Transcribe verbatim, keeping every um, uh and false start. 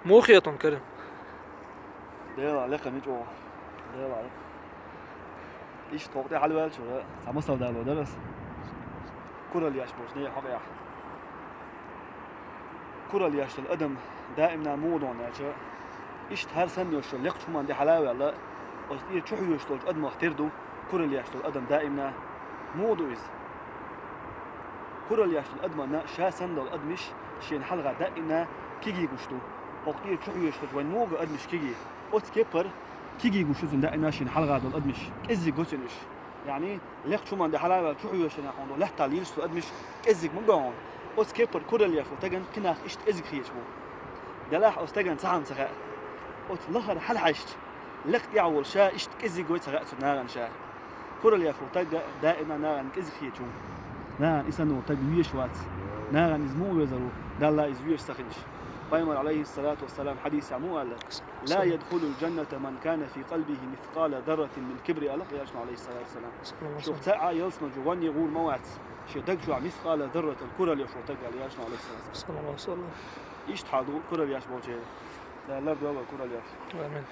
Муха хетун, Карим? Дела, лекха мичӀо. Дела, лекха. Иштта хӀокху тӀе хьалаваьллачуьра цхьа масал дало дара ас. Куралла еш болчу нехан хьокъехь. Куралла еш долу адам даимна муха догӀу аьлча, иштта хӀара санна йолуш йолу лекхачу хӀуманна тӀе хьала а ваьлла, оцу тӀера чу хьоьжуш долчу адамах тера ду, куралла еш долу адам даимна. Муха ду иза? Куралла еш долу адамна ша санна долу адамаш шена хьалха даимна кегий гуш ду. ХӀокху тӀера чу хьоьжуш долчу вайн муха адамаш кегий. Оцу кепара кегий гуш ду цунна даимна шена хьалха долу адамаш. КӀеззиг го цунна уьш. Яъни, лекхачу хӀуманна тӀе хьала а ваьлла, чу хьоьжуш долчу лаьттахь лелаш долу адамаш кӀеззиг ма го хьуна. Оцу кепара куралла еш волу стагана кхин нах иштта кӀезиг хеташ бу. Делахь оцу стагана цхьа хӀума ца хаьа. Оцу лахара хьалахьаьжча, лекха тӀехь волу ша иштта кӀезиг вай ца хаьа цу нахана ша. Куралла еш волу стаг даимна нахана кӀезиг хеташ ву. Нахана и санна волу стаг везаш вац. Нахана иза муха везар ву, Далла иза везаш ца хилча. Пайхамар, алейхиссалату вассалам, хьадисехь муха аьлла: «لا يدخل الجنة من كان في قلبه مثقال ذرة من كبر», аьлла Элчано, алейхиссалату вассалам. Шух цхьа а ялсамане гӀо а гӀур ма вац, шен даг чохь мискъала зарратал куралла еш волу стаг, аьлла Элчано, алейхиссалату вассалам. Иштта хьал ду куралла еш болчеран. Дала лардойла вай куралла еш. Амин.